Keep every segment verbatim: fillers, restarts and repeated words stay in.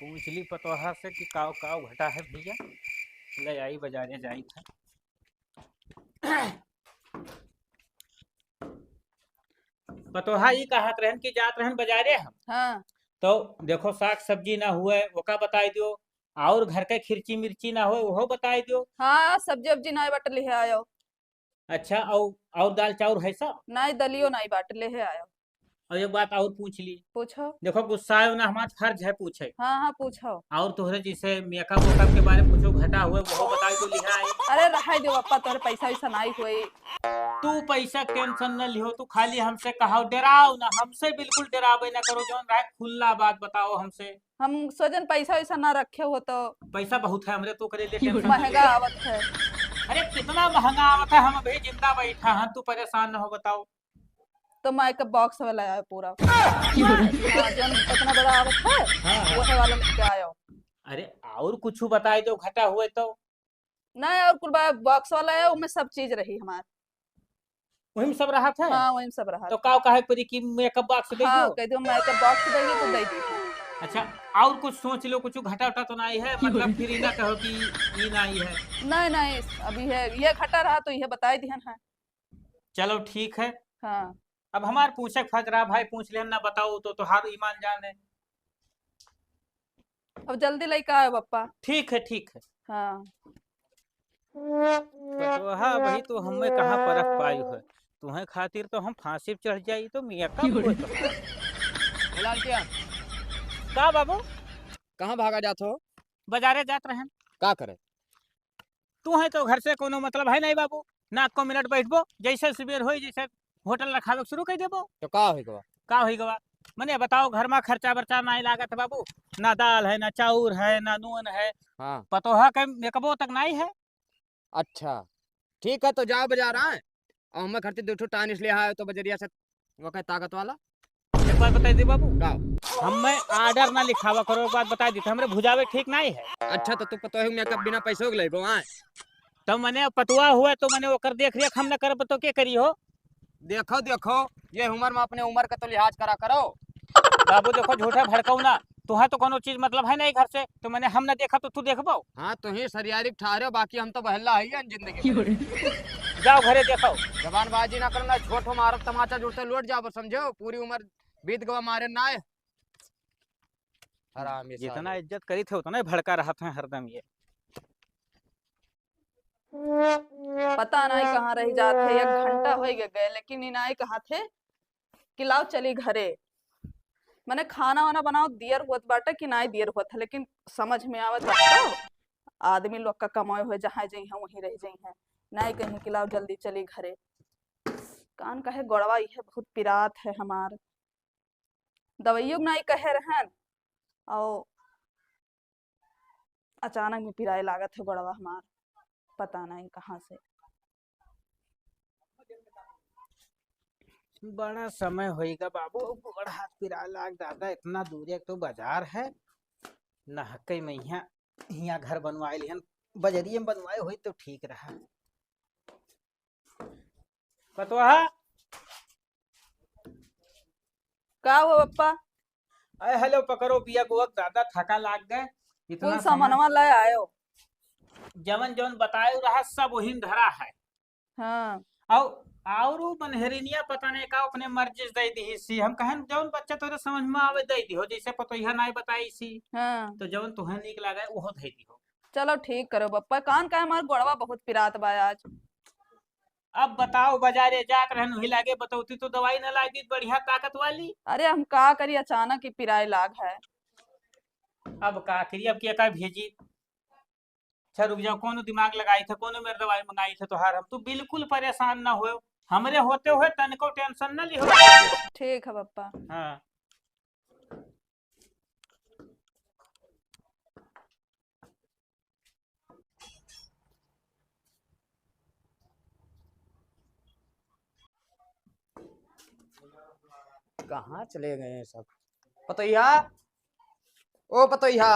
पूछ ली पतोहा से कि काव काव घटा है भैया, ले आई बजारे जाई था। पतोहा ई कहत रहन कि जात रहन बजारे हम। हाँ। तो देखो साग सब्जी ना हुए, ओका बताई दियो, और घर के खिरची मिर्ची ना हुए, ओहो बताई दियो। हाँ, सब्जी उब्जी नाई बटले है आयो। अच्छा, और, और दाल चाउर है सब? नाई, दलियो नाई बाटले है आयो। और एक बात और पूछ ली। पूछो। देखो गुस्सा आयो ना, हमार फर्ज है पूछे। हाँ, हाँ, पूछो। और तोहरे जैसे मेकअप वेकअप के बारे में कुछ घटा हुए, वो बताई तो लिहा है। अरे रहे दो पप्पा, तोहरे पैसा वैसा नाई होई। तू पैसा टेंशन न लिहो, तू खाली हमसे कहाओ, डराओ ना, हमसे बिल्कुल डरावे ना करो, जौन रहे खुला बात बताओ हमसे। हम सोचन पैसा वैसा ना रखे हो तो। पैसा बहुत है हमरे, तो करे ले टेंशन। महंगा आवत है। अरे कितना महंगा आवत है, हम अभी जिंदा बैठा हैं, तू परेशान न हो, बताओ। तो मेकअप बॉक्स वाला है पूरा। हाँ, जौन इतना बड़ा आवत है, हाँ, हाँ। वो है वाला लेके आयो। अरे और कुछ बताई दो घटा हुए तो। नहीं, और कुल बा-, बॉक्स वाला है, उसमें सब चीज रही हमार। वही में सब रहत है? हाँ, वही में सब रहत तो है। का कहे पड़ी कि मेकअप बॉक्स दे हाँ, दो? कह दो मेकअप बॉक्स देंगे तो दे दी। अच्छा, और कुछ सोच लो, कुछ घटा उटा तो नहीं है, मतलब फिर ई ना कहो कि ई नहीं है। नहीं, नहीं, अभी है, ये घटा रहा तो ये बताई दिहन है। चलो ठीक है। हाँ। अब हमार पूछे के फर्ज रहा भाई, पूछ लेन ना, बताओ तो तोहार ईमान जाने। अब जल्दी लेके आयो पप्पा। ठीक है, ठीक है। हाँ। पतोहा, वही तो हमें कहाँ परख पाई है, तुम्हें खातिर तो हम फांसी पे चढ़ जाई, तो मेकअप होत है। ए लालटिया। का बाबू? कहाँ भागा जात हो? बाजारे जात रहन। का करे? तू है तो घर से कोनो मतलब है नहीं बाबू, ना को मिनट बैठबो, जैसे सुबेर होई जैसे होटल रखावे के शुरू कर देबो। तो का होई गवा? का होई गवा? मने बताओ, घर में खर्चा बर्चा नहीं लागत है बाबू, ना दाल है, ना चाउर है, ना नून है। हाँ। पतोहा के मेकअपो तक नहीं है। अच्छा, ठीक है, तो जाओ बाजार, आए, और हमें खर्चे दो ठो टानिस ले आए तो बजरिया से वो कहे ताकत वाला। एक बात बताई दी बाबू। का? हमें ऑर्डर ना लिखावा करो, एक बात बताई दी, तो हमरे भुजावे ठीक नहीं है। अच्छा, तो तू पतोह मेकअप बिना पैसों के लेबो, हाँ? तो मने पतोहा हुआ, तो मने ओकर देख रेख हम ना करब, तो के करी हो? देखो, देखो, ये उम्र में अपने उम्र का तो लिहाज करा करो। बाबू देखो, झूठा भड़काऊ ना, तुहा तो कोनो चीज मतलब है नहीं घर से, तो मने हम ना देखा तो तू देखबो? हाँ, तो ही सरियारी ठहरे, बाकी हम तो बहल्ला है ही जिंदगी में। जाओ घरे देखो। जबानबाजी ना करो ना, छोट हो मारब तमाचा जुड़ते लौट जाओ, समझो? पूरी उम्र बीत गवा मारे ना है। हरामी जितना साले। इज्जत करी थे उतना ही भड़का रहत है हरदम ये। पता नहीं कहाँ रह जात है, एक घंटा हो गए, लेकिन ई नाई कहा थे कि लाओ चली घरे। मने खाना वाना बनाओ, दियर होत बाटे कि नाई दियर होत है, लेकिन समझ में आवत बाटे तो आदमी लोग का कमाए हुए जहाँ जई हैं वहीं रह जई हैं। नाई कहीं कि लाओ जल्दी चली घरे। कान कहे गोड़वा इहे बहुत पिरात है हमार। दवाइयों के नाई कहे रहन, और अचानक में पिराए लागत है गोड़वा हमार, पता नहीं कहाँ से। बड़ा समय होइगा बाबू, गोड़ हाथ पिराए लाग दादा, इतना दूर एक तो बाजार है, नहके में हियाँ, हियाँ घर बनवाए लिहन, बजरिए में बनवाए होई तो ठीक रहा। पतोहा। का हो पप्पा? अरे हेलो, पकड़ो पिया को, दादा थका लाग गए। इतना कुल सामान सामानवा ले आयो। जवन जवन बताए रहा सब वही धरा है। हाँ। और और उ मनहरिनिया पता नहीं का अपने मर्जी से दे दी सी। हम कहन जवन बच्चा तोरे समझ में आवे दे दी हो, जैसे पतोहिया नाई बताई सी। हाँ। तो जवन तुहे नीक लागे उहो दे दी हो। चलो ठीक करो पप्पा, कान का हमार गोड़वा बहुत पिरात बा आज। अब बताओ, बाजारे जात रहन, वही लागे बतौती तो दवाई न लागी बढ़िया ताकत वाली। अरे हम का करी, अचानक ही पिराए लाग है। अब का करी, अब के का भेजी? अच्छा रुक जाओ, कोनो दिमाग लगाई थे, कोनो मेरे दवाई मंगाई थे तोहार, हम तू बिल्कुल परेशान ना हो, हमरे होते हुए तनको टेंशन ना लिहो। ठीक है पप्पा। हाँ। कहाँ चले गए हैं सब? पतोहिया, ओ पतोहिया।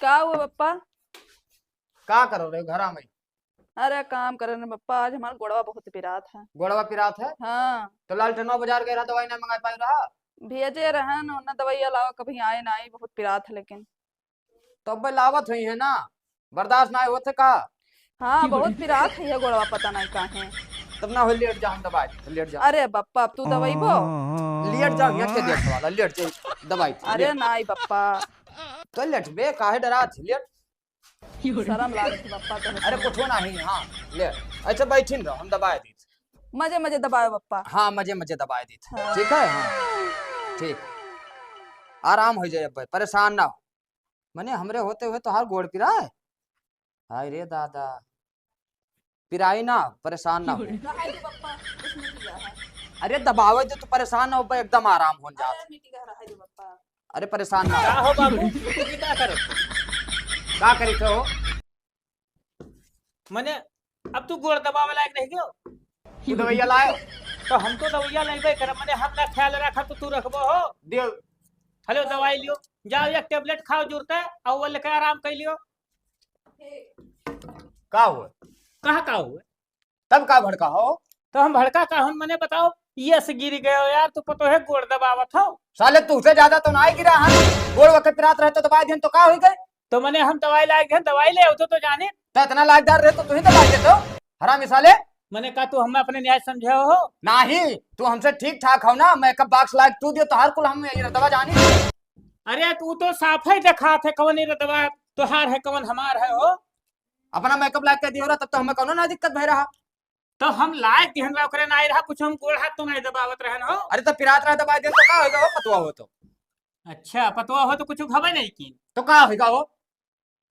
का हुआ पप्पा? का करो रहे घरा में? अरे काम करे न पप्पा, आज हमार गोड़वा बहुत पिरात है। गोड़वा पिरात है? हाँ। तो लालटेनवा बाजार गए रहा, दवाई नहीं मंगा पाए रहा? भेजे रहन, उन्हें दवाई लावा, कभी आए ना आई, बहुत पिरात है लेकिन। तो अब लावत हुई है ना, बर्दाश्त ना होत है का? हाँ, बहुत पिरात है ये गोड़वा, पता नहीं काहे। तब ना हो, लेट जा, हम दवाई दे, लेट जा। अरे बप्पा, अब तू दवाई बो? लेट जा, यहाँ के देख वाला, लेट जा, दवाई दे, अरे लेट। नहीं बप्पा। तो लेट बे, काहे डरात है, लेट। शर्म लागत है बप्पा, तो अरे कुछ ना ही, हाँ, ले, अच्छा बैठिन रहो, हम दवाई दी। मजे मजे दबाओ बप्पा। हाँ, मजे मजे दवाई दी। हाँ। ठीक है, हाँ, ठीक, आराम हो जाए, अब परेशान ना हो। मने हमरे होते हुए तोहार गोड़ पिराए? हाय रे दादा, पिराई ना, परेशान ना हो। रहाई दे बप्पा, उसमें की है? अरे दबावे दे तो परेशान ना हो, एकदम आराम हो जात। अरे मिट्टी का रहाई दे बप्पा। अरे परेशान ना हो। का हो बाबू, तू की का करत हो? का करी थे हो? मने अब तू गोड़ दबावे लायक रह गयो। तू दवाइया लायो? तो हम तो दवाइया लेबे करब, मने हम ना ख्याल रखब तो तू रखबो हो? दियो। हेलो, दवाई लियो, जाओ एक टेबलेट खाओ जुरते, और वो लेके आराम कर लियो। का हुआ? कहाँ का हुआ? तब का भड़का हो? तो हम भड़का का हन, मने बताओ, ये से गिर गयो यार, तू पतोहे गोड़ दबावत हो। साले तू से ज्यादा तो ना गिरा हन, गोड़ वके पिरात रहे तो दबाई देन तो का हुई गए? तो मने हम दवाई लायक देन, दवाई ले तो, तो जाने। तो इतना लायकदार रहे तो तू ही दबाई देतो, हरामी साले। मने का तू हमें अपने न्याय समझे हो? नाही, तू हमसे ठीक ठाक हो ना, मेकअप बॉक्स लायक तू दियो, तोहार कुल हम ये दवा जानी। अरे तू तो साफ ही दिखात है, कौन ये दवा तोहार है, कौन हमार है हो? अपना मेकअप लायक कह दियो रहा, तब तो हमें कौनो ना दिक्कत भय रहा। तो हम लायक दिहन रहा, ओकरे नाई रहा, कुछ हम गोड़ हाथ तो नहीं दबावत रहन हो। अरे तो पिरात रहा दबाई दे तो का होगा हो, पतवा हो तो। अच्छा, पतवा हो तो कुछ घबे नहीं की। तो का होगा हो?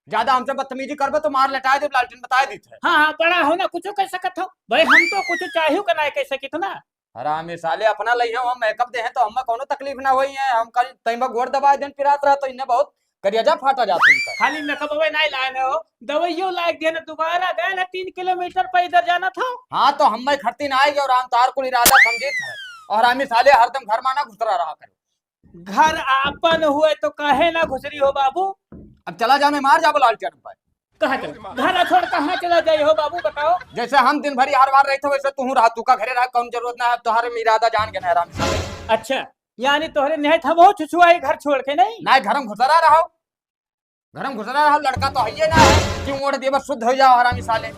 ज्यादा हमसे बदतमीजी करबे तो मार लटाए दे, लालटेन बताए दी थे। हाँ, हाँ, बड़ा हो ना, कुछ कह सकत हो। भाई हम तो कुछ चाहियो का नहीं कह सकित ना। हरामी साले, अपना लइहे, हम मेकअप देहे तो हमें कौनो तकलीफ ना होई है। हम कल तइमा गोड़ दबाए देन पिरात रहा तो इन्हें बहुत करियाजा फाटा जात इनका। खाली मेकअप अबे नहीं लाए हो, दवाइयों लायक देने दोबारा गए ना तीन किलोमीटर पैदल जाना था। हाँ तो हम मैं खरती ना आएगी और हम तार कुल इरादा समझित है। और हरामी साले हरदम घर में ना घुसरा रहा करो। घर आपन हुए तो काहे ना घुसरी हो बाबू? अब चला जाने मार जाबो लालटेन पर। कहाँ चल? घर छोड़ कहाँ चला जाए हो बाबू, बताओ। जैसे हम दिन भरी हर बार रहते वैसे तू रहा, तू का घरे रहा, कौन जरूरत ना है, अब तोहरे में इरादा जान के ना हरामी साले। अच्छा, यानी तोहरे निहायत हम हो छुछुआई घर छोड़ के नहीं? ना, घर में घुसरा रहो, घर में घुसरा रहो, लड़का तो है ये ना है कि ओढ़ दिए बस शुद्ध हो जाओ हरामी साले।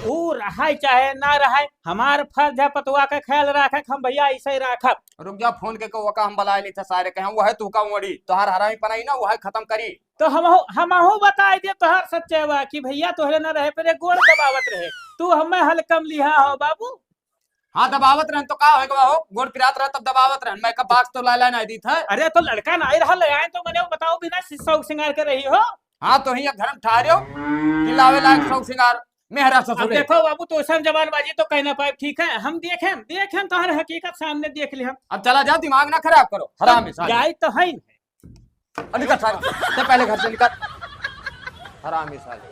वो रहा चाहे ना रहा, हमार फर्ज है पतवा का ख्याल रखे, हम भैया ऐसे ही रखब। रुक जा, फोन के को वका हम बुलाए लेते सारे, कहें वो है तू का ओढ़ी, तोहार हरामी पनाई ना वो है खत्म करी। तो हम हो, हम हो बताए दे तोहार सच्चे बा कि भैया तोहरे ना रहे पर एक गोड़ दबावत रहे, तू हमें हल्कम लिहा हो बाबू। हाँ, दबावत रहन तो का होएगा हो? गोड़ पिरात रहा तब दबावत रहन। मेकअप बॉक्स तो लाए लाए नहीं दी था। अरे तो लड़का नहीं रहा, ले आए तो मने वो बताओ बिना सि-, शौक सिंगार के रही हो। हाँ, तो ही घर में ठहरे हो कि लावे लायक शौक सिंगार मेहरा अब ससुरे। देखो बाबू, तो ऐसा जबानबाजी तो कहना पाए, ठीक है? हम देखें, देखें तो हर हकीकत सामने देख ली हम। अब चला जाओ, दिमाग ना खराब करो, हरामी साले। जाए तो है ही। अब निकल सारे, ते पहले घर से निकल, हरामी साले।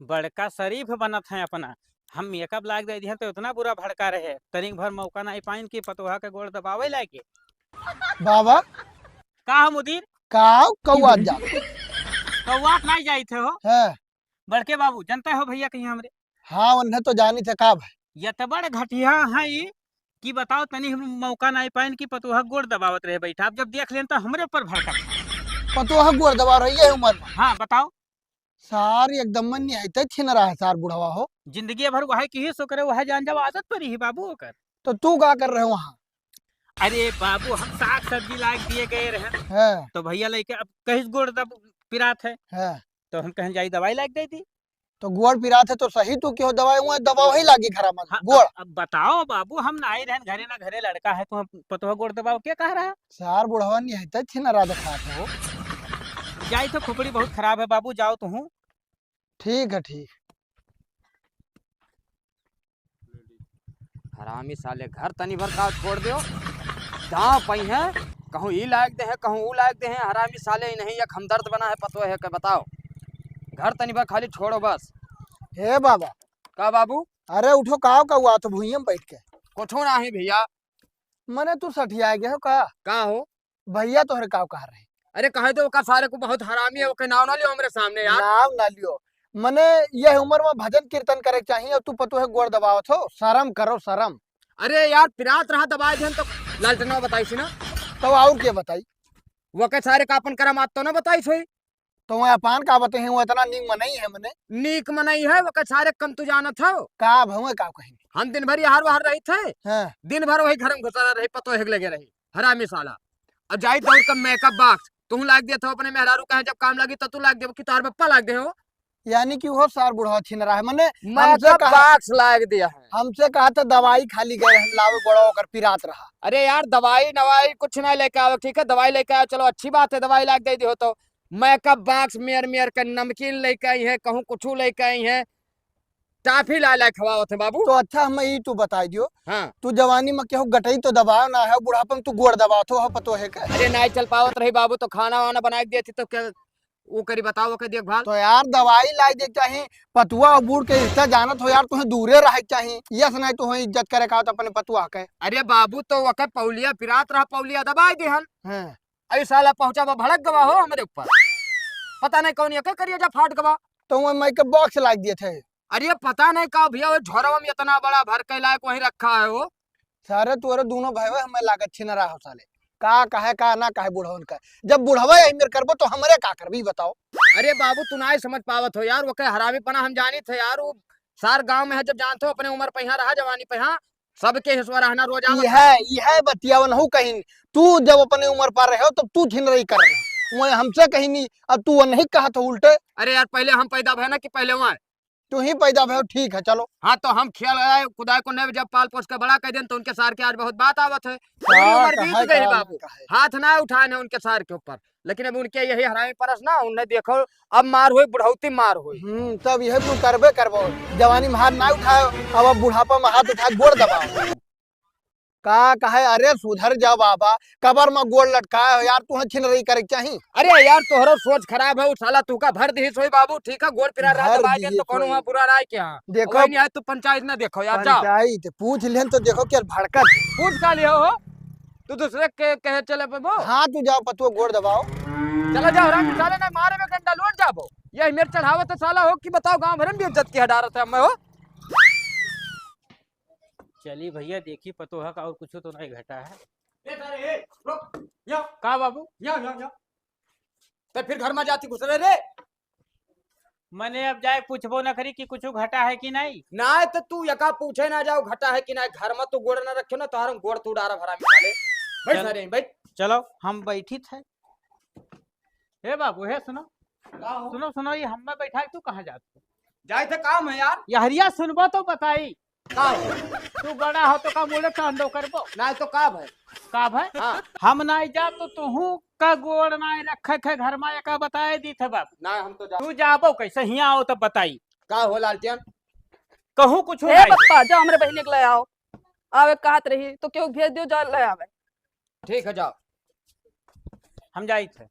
बड़का शरीफ बनत है अपना। हम मेकअप लाग दे दिहन तो इतना बुरा भड़का रहे, तनिक भर मौका नहीं पाइन कि पतोहा के गोड़ दबावे लागे। बाबा। का हो मुदीर? का हो, कौआ जा? कौआ नहीं जाई थे हो? हाँ। बड़के बाबू, जनता हो भैया कहीं हमरे? हाँ, उन्हें तो जानी थे का भाई? ये तो बड़ घटिया है ई कि बताओ तनी हम मौका नहीं पाइन कि पतोहा गोड़ दबावत रहे बैठा। अब जब देख लेन तो हमरे ऊपर भड़का। पतोहा गोड़ दबा रही है उम्र में? हाँ, बताओ। सार एकदम मन नहीं आते छिन रहा है सार बुढ़वा हो। जिंदगी भर वह की ही शुक्र है, वह जान जब आदत पड़ी है बाबू ओकर। तो तू का कर रहे हो वहाँ? अरे बाबू, हम साग सब्जी लाग दिए गए रहे। हाँ। तो भैया लेके अब कहीं गोड़ दब पिरात है। हाँ। तो हम कहें जाई दवाई लाग दे दी। तो गोड़ पिरात है तो सही तू क्यों दवाई हुआ दबाओ ही लागी खराब मत हाँ, गोड़। अब, अब बताओ बाबू, हम ना आए रहन घरे ना घरे लड़का है तो हम पतोह गोड़ दबाओ क्या कह रहा है? सार बुढ़वा नहीं है तो छिन रहा दिखात हो। जाई तो खोपड़ी बहुत खराब है बाबू, जाओ तू। ठीक है, ठीक। हरामी साले, घर तनी भर का छोड़ दियो, दांव पई है, कहूँ ई लायक दे है, कहूँ ऊ लायक दे है। हरामी साले, ई नहीं एक हमदर्द बना है, पतो है के बताओ, घर तनी भर खाली छोड़ो बस। हे बाबा। का बाबू? अरे उठो, का का हुआ तो भुइयां में बैठ के। कुछो नाही भैया। मने तू सठिया गए हो का? का हो? भैया तोहरे का कह रहे? अरे कहे तो ओका सारे को बहुत हरामी है, ओके नाव ना लियो हमरे सामने यार। नाव ना लियो। मने यह उम्र में भजन कीर्तन करे के चाहिए, अब तू पतोह गोड़ दबावत हो, शर्म करो, शर्म। अरे यार, पिरात रहा दबाए देन तो लालटेनवा बताइस ना। तो और के बताई? वके सारे का अपन करामात तो ना बताइस होई। तो वह अपन का बताई है, वो इतना नीक मनई है मने। नीक मनई है, वके सारे कम तू जानत हो। का भवे का कहीं? हम दिन भर यहार वहार रही थे। हाँ। दिन भर वही घर में घुसा रही, पतोहे के लगे रही, हरामी साला। और जाई दौड़ का makeup box, तू लाग दिया था अपने मेहरारू कहे जब काम लगी तो तू लाग दे कि तोहर बप्पा लाग दे हो। यानी कि वो सार बुढ़वा छिन रहा है, मने हमसे makeup कहा, box लाग दिया है। हमसे कहा तो दवाई खाली गए हम लावे, गोड़वा ओकर पिरात रहा। अरे यार, दवाई नवाई कुछ ना लेके आओ, ठीक है, दवाई लेके आओ, चलो अच्छी बात है, दवाई लाग दे दी हो तो। Makeup box मेर मेर के नमकीन लेके आई है, कहूँ कुछ लेके आई है, टाफी ला ला खवावत है बाबू। तो अच्छा, हम ई तू बताई दियो, हाँ। तू जवानी में केहू गटई तो दबाओ ना है, बुढ़ापा में तू गोड़ दबावत हो, हो पतोहे के। अरे नाई चल पावत रही बाबू, तो खाना वाना बनाए के देती तो क्या वो करी बताओ, ओके देखभाल। तो यार दवाई लाई दे के चाही, पतुआ और बूढ़ के रिश्ता जानत हो यार, तुहें दूरे रहे के चाही, यस नहीं तुहें इज्जत करे का तो अपने पतुआ के। अरे बाबू तो ओके पौलिया पिरात रहा, पौलिया दबाई देहन। हाँ। ऐ साला पहुंचा बा भड़क गवा हो हमरे ऊपर, पता नहीं कौन एके करिया जा फाट गवा। तो वो makeup box लाग दिए थे। अरे पता नहीं का भैया, वो झोरवा में इतना बड़ा भर के लायक वहीं रखा है वो। सारे तोरे दोनों भाई हमें लागत छिनरा हो साले, का कहे का ना कहे बुढ़वन का। जब बुढ़वा यही मेर करबो तो हमरे का करबी बताओ। अरे बाबू तू ना समझ पावत हो यार, वो के हरामीपना हम जानी थे यार, वो सार गांव में है जब जानते हो अपने उम्र पे यहाँ रहा जवानी पे यहाँ, सबके हिस्सा रहना रोज आवत यह, यह बतियावन हो कहीं। तू जब अपने उम्र पर रहे हो तब तू छिनरई कर रहे हो, वह हमसे कहीं नहीं, अब तू वह नहीं कहा था उल्टे। अरे यार पहले हम पैदा भय ना कि पहले वहाँ तू ही पैदा भयो, ठीक है, चलो। हाँ, तो हम खेल आए, कुदाए को नहीं, जब पाल पोस के बड़ा कर देन, तो उनके सार के आज बहुत बात आवत है। पूरी का उम्र बीत कहे, गई का बाबू, ना कहे। हाथ ना उठाए ना उनके सार के ऊपर, लेकिन अब उनके यही हरामी परस ना, उन्हें देखो, अब मार हुई, बुढ़ौती मार हुई। हम्म, तब यह तू करबे करबो, जवानी में हाथ ना उठाओ, अब, अब बुढ़ापा में हाथ उठा के गोड़ दबाओ। का कहे, अरे सुधर जा बाबा, कबर में गोड़ लटकाए हो यार, तुहें छिनरई करे के चाही। अरे यार, तोहरो सोच खराब है, उ साला तू का भर दिहिस होई बाबू, ठीक है, गोड़ पिरा रहा भर दबाए देन दिहिस तो कौनो होई। वहाँ बुरा राय क्या? देखो, वही नहीं है, तू पंचायत ना देखो यार, जाओ। पंचायत पूछ लेन तो देखो क्या भड़कत। पूछ का लियो हो? तू दूसरे के कहे चले पे वो? हाँ, तू जाओ, पतुआ गोड़ दबाओ। चला जाओ, राम साले ना मारे में गंडा लौट जाबो। यही मेरे चढ़ावत है साला हो कि बताओ, गांव भर में बेइज्जत की हडारत है मैं हो। चली भैया, देखी पतोह का और कुछ तो नहीं घटा है। ए, सारे, ए, रुक, या। का बाबू? या, या, या। तो फिर घर में जाती घुस रहे रे। मने अब जाए पूछबो ना करी कि कुछ घटा है कि नहीं। ना तो तू यका पूछे ना जाओ घटा है कि नहीं, घर में तू गोड़ ना रखियो ना, तोहर हम गोड़ तू डारा भरा में साले। बैठ चल। सारे, बैठ। चलो, हम बैठी थे। हे बाबू, हे सुनो। का हो? सुनो, सुनो, ये हम्मे बैठा के तू कहाँ जात हो? जाए थे काम है यार। यहरिया सुनबो तो बताई। का हो? तू बड़ा हो तो का मुड़े कांदो करबो? ना तो का भाई? का भाई? हाँ। हम नाई जाब तो तुहू का गोड़ नाई रखे खे घर में, एका बताए दी थे बाबू। ना हम तो जा तू जाबो कैसे? हियाँ आओ तब बताई। का हो लालटेन? कहूँ कुछ हे नाई। पप्पा, जाओ हमरे बहिनी के ले आओ। आवे कहत रही तो केहू भेज दियो, जा ले आवे। ठीक है, जाओ। हम जाइत है।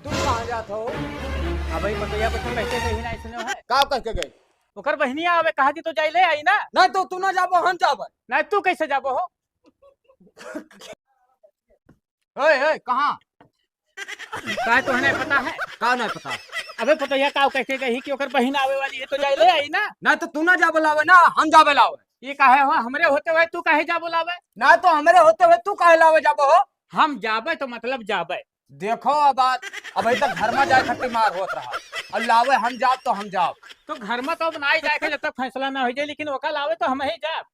तू कहाँ जात हो? अब ई पतोहिया को तो कहते कहीं नहीं सुनो है। का कह के गई? ओकर बहिनिया आवे कहा दी तो जाई ले आई ना। नहीं तो तू ना जाबो, हम जाबे। नहीं तू कैसे जाबो हो? ओए, ओए, कहाँ? का तोहने पता है? का नहीं पता? अबे पतोहिया का कह के गई कि ओकर बहिन आवे वाली है तो जाई ले आई ना। नहीं तो तू ना जाबे लावे ना, हम जाबे लावे। ये काहे हो? हमरे होते हुए तू काहे जाबो लावे? ना तो हमरे होते हुए तू काहे लावे जाबो हो? हम जाबे तो मतलब जाबे। देखो अब बात, अबही तक घर में जाए खातिर मार होत रहा, और लावे हम जाब तो हम जाब। तो घर में तो अब ना ही जाए के जब तक फैसला ना हो जाए, लेकिन ओका लावे तो हम ही जाब।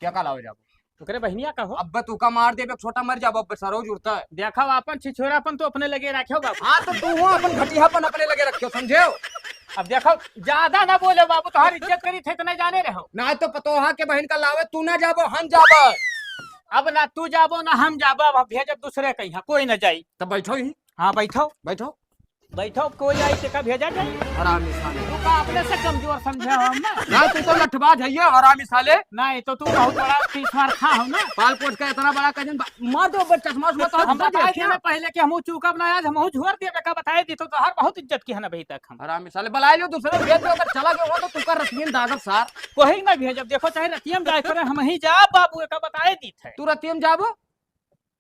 क्या का लावे जाबो? ओकरे बहिनिया का हो? अब तू का मार देबे, छोटा मर जाबो, अब सरोज उड़ता है। देखो, अपन छिछोरापन तो अपने लगे रखो बाबू। हाँ, तो तू हो अपन घटियापन अपने लगे रखो, समझे हो? अब देखो, ज्यादा ना बोले बाबू, तोहार इज्जत करी थे, इतना जाने रहो। ना तो पतोहा के बहन का लावे, तू ना जाबो, हम जाबो। अब ना तू जाबो, ना हम जाबो, अब भेजब दूसरे कहीं, कोई ना जाई। तब बैठो ही। हाँ, बैठो। बैठो। बैठो, कोई आई तेका भेजा जाई। हरामी साले। तू का अपने से कमजोर समझे हो हम ना? ना, तू तो लठबाज है ये, हरामी साले। नहीं, तो तू बहुत बड़ा पीछवार खा हो ना। पाल पोस का इतना बड़ा कजन बा-, मार दो ऊपर चश्मा उश्मा तो हम हम बता बताए दिया। देना पहले कि हमहू चूकब ना, आज हमहू झोर दिया, बेका बताए दी तो तोहार बहुत इज्जत की है ना अभी तक हम। हरामी साले, बुलाए लो दूसरे, भेज दो, अगर चला गया हुआ तो तुका रतियन दागब सार। कोई ना भेजब, देखो चाहे रतियम जाए करे, हम ही जाब बाबू, एका बताए दी थे। तू रतियम जाबो?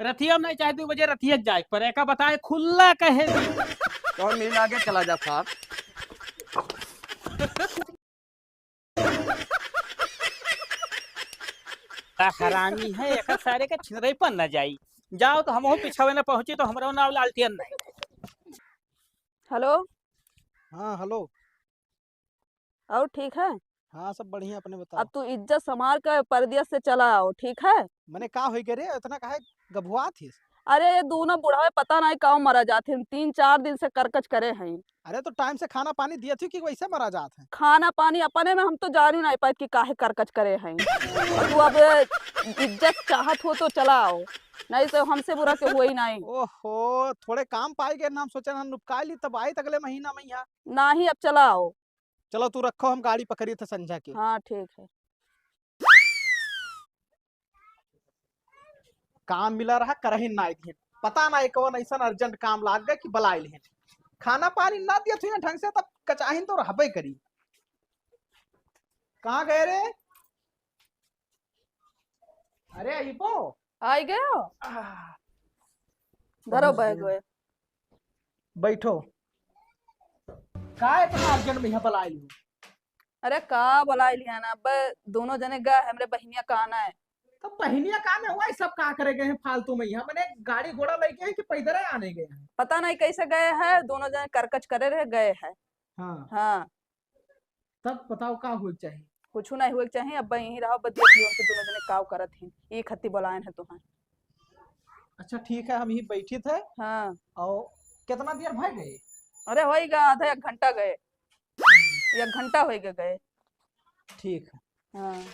रतिया में नहीं चाहे दू बजे रतिया के जाए पर एका बताए खुल्ला कहे दी। तो हम मिल आगे चला जा साहब। हरामी है, एकर सारे के छिनरई पर न जाई। जाओ तो हमहू पिछवे न पहुँची तो हमरो नाव लालटेन नहीं। हेलो। हाँ, हेलो। और ठीक है? हाँ, सब बढ़िया, अपने बताओ। अब तू इज्जत संभाल के परदेस से चला आओ, ठीक है? मने का होई गे रे, इतना काहे गभुआत हिस? अरे, ये दोनों बुढ़ावे पता नहीं काउ मरा जात हैं, तीन चार दिन से करकच करे हैं। अरे, तो टाइम से खाना पानी दिया थी कि वैसे मरा जात हैं? खाना पानी अपने में हम तो जान ही नहीं पाए कि काहे करकच करे हैं। तू अब इज्जत चाहत हो तो चला आओ, नहीं तो हमसे बुरा के हुआ ही नहीं। ओहो, थोड़े काम पाई गए ना, हम सोचे ना नुपकाई ली, तब आई त अगले महीना में यहाँ। नहीं, अब चला आओ। चलो, तू रखो, हम गाड़ी पकड़ी थे संझा के। हाँ, ठीक है। काम मिला रहा, करहिन ना आइल हिन। पता ना, एक कौन ऐसन urgent काम लाग गए कि बलाइल हिन। खाना पानी ना दिया थी ना ढंग से, तब कचाहिन तो रहबे करी। कहाँ गए रे? अरे, अइबो? आई गयो? आह, धरो पहुँच बैग गए। वे। बैठो। का इतना urgent में यहाँ बलाइल हो? अरे, का बलाइल है ना, अब दोनों जने गए, हमरे बहिनिया का आना है। तो बहिनिया का में हुआ, ये सब का करे गए हैं फालतू में यहाँ? मने गाड़ी घोड़ा लेके हैं कि पैदल ही आने गए हैं? पता नहीं कैसे गए हैं, दोनों जने करकच करे रहे, गए हैं। हाँ। हाँ। तब बताओ का हुए के चाही? कुछ नहीं हुए के चाही, अब यहीं रहो, बस देख लियो उनके दोनों जने काव करत हैं, ई खत्ती बलायन है तुहां। अच्छा ठीक है, हम ही बैठी थे। हाँ। और कितना देर भय गए? अरे होई गा, आधा एक घंटा गए, एक घंटा होई गए गए। ठीक है। हाँ।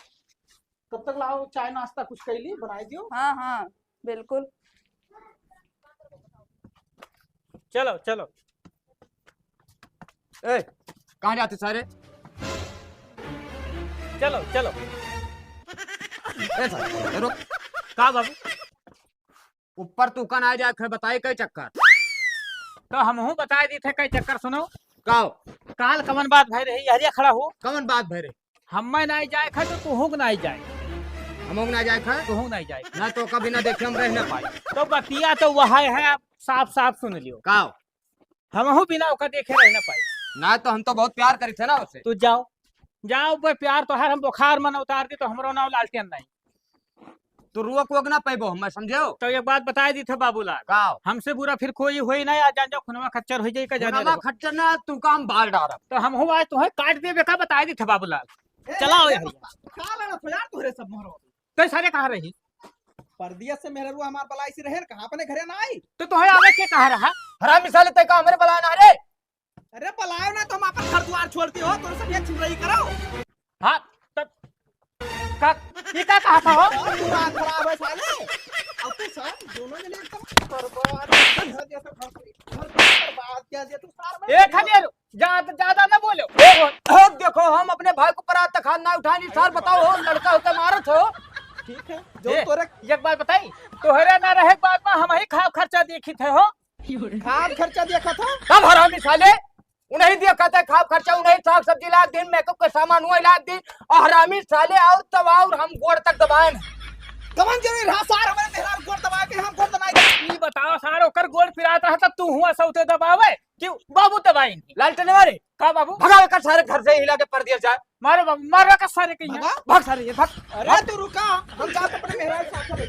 तब तक लाओ चाय नाश्ता कुछ कर ली, बनाई दियो। हाँ, हाँ, बिल्कुल। चलो, चलो। ए, कहाँ जाते सारे? चलो, चलो। ए सारे, रुक। का बाबू? ऊपर तू कन आ जाए, फिर बताई कई चक्कर। तो हमहू बताई दी थे कई चक्कर, सुनो। का? काल कवन बात भय रही, हरिया खड़ा हो। कवन बात भय रही? हमें नाई जाए खा तो तुहूँ के नाई जाए। हमहू के नाई जाए खा? तुहूँ नाई जाए। ना तो कभी ना देखे हम रह ना पाई। तो बतिया तो वह है, आप साफ साफ सुन लियो। का? हमहू बिना ओका देखे रह ना पाई। ना तो हम तो बहुत प्यार करी थे ना उसे। तू जाओ, जाओ बे, प्यार तोहार हम बुखार मन उतार दी तो हमरो नाव लालटेन नहीं। तू रोक वोक ना पैबो, हमें समझेओ? तो एक बात बताई दी थे बाबूलाल। का? हमसे बुरा फिर कोई होई ना, आ जान जाओ, खुनवा खच्चर हो जाई का जाने खुनवा रहो। खच्चर ना, तू काम बाल डारब। तो हमहू आज तुहे काट देबे का बताई दी थे बाबूलाल। ए, चला ए, आओ ए, यहाँ। का लड़त हो यार तोहरे सब मोहरो? तो सारे कहाँ रही? परदेस से मेहररुआ हमार बलाई से रहे, कहाँ अपने घरे ना आई? तो तोहे आवे के कहाँ रहा? हरामी साले, तै का हमरे बलाए ना रे? अरे बलायो ना तो हम आपन घर दुआर छोड़ दियो, तोरे सब ये छिनरई करो। हाँ, तो का, ये का कहा था हो? और दिमाग खराब है साले। अब तो सार दोनों जने एकदम बर्बाद, घर जैसा घर, घर बर्बाद किया दिया तू सार में। ए, खनियार, ज्यादा, ज्यादा ना बोलो। ए, हो, देखो, हम अपने भाई को परात तक हाथ ना उठानी, सार बताओ हो, लड़का होके मारत हो। ठीक है, जो ए, तोरे एक बात बताई, तोहरे ना रहे के बाद में हम ही खाब खर्चा देखी थे हो। खाब खर्चा देखा था? तब हरामी साले, उन्हीं देखा था खाब खर्चा, उन्हीं साग सब्जी लाग दिन, मेकअप का सामान वही लाग दिन, और हरामी साले और तब और हम गोड़ तक दबाए ना। कवन जरूरी रहा सार हमारे मेहरारू गोड़ दबाए के, हम गोड़ दबाए के? ई बताओ सार, ओकर गोड़ पिरात रहा तब तू हुआ सौते दबावे कि बाबू दबाई? लालटेन वाले, का बाबू? भगाओ एकर सारे घर से, हिला के परदेस जाए। मारो बाबू, मारो का सारे के यहाँ। भगा? भाग सारे ये, भाग। अरे भाग। तू रुका, हम जात अपने मेहरारू साथ में।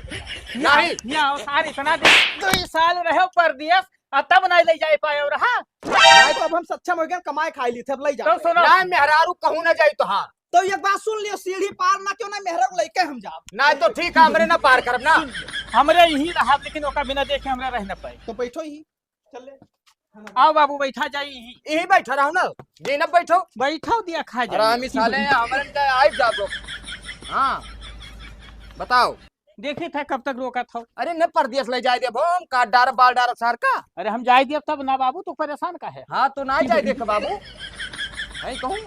नहीं। यहाँ आओ सारे, इतना दिन, दो ही साल रहे परदेस, आ तब नहीं ले जाए पाए और हाँ। नहीं तो अब हम सक्षम हो गए, कमाए खाए लिए थे, अब ले जा। तो सुनो। ना मेहरारू कहूँ ना जाई तो हाँ। तो एक बात सुन लियो, सीढ़ी पार ना क्यों ना मेहरारू लेके हम जाब। ना तो ठीक है, हमरे ना पार करब ना। हमरे यहीं रहा, लेकिन ओका बिना देखे हमरे रह ना पाए। तो बैठो ही। चल ले। आओ बाबू, बैठा जाई यहीं। यहीं बैठा रहो ना, यहीं ना बैठो। बैठो दिया खा जाई। हरामी साले, हमरन का आई जाबो। हाँ, बताओ। देखी था कब तक रोका था। अरे न परदेस ले जाए देबो, हम काट डारब, बाल डारब सार का। अरे हम जाए देब तब ना बाबू, तू परेशान का है? हाँ, तो ना जाए देख बाबू। नहीं कहूँ,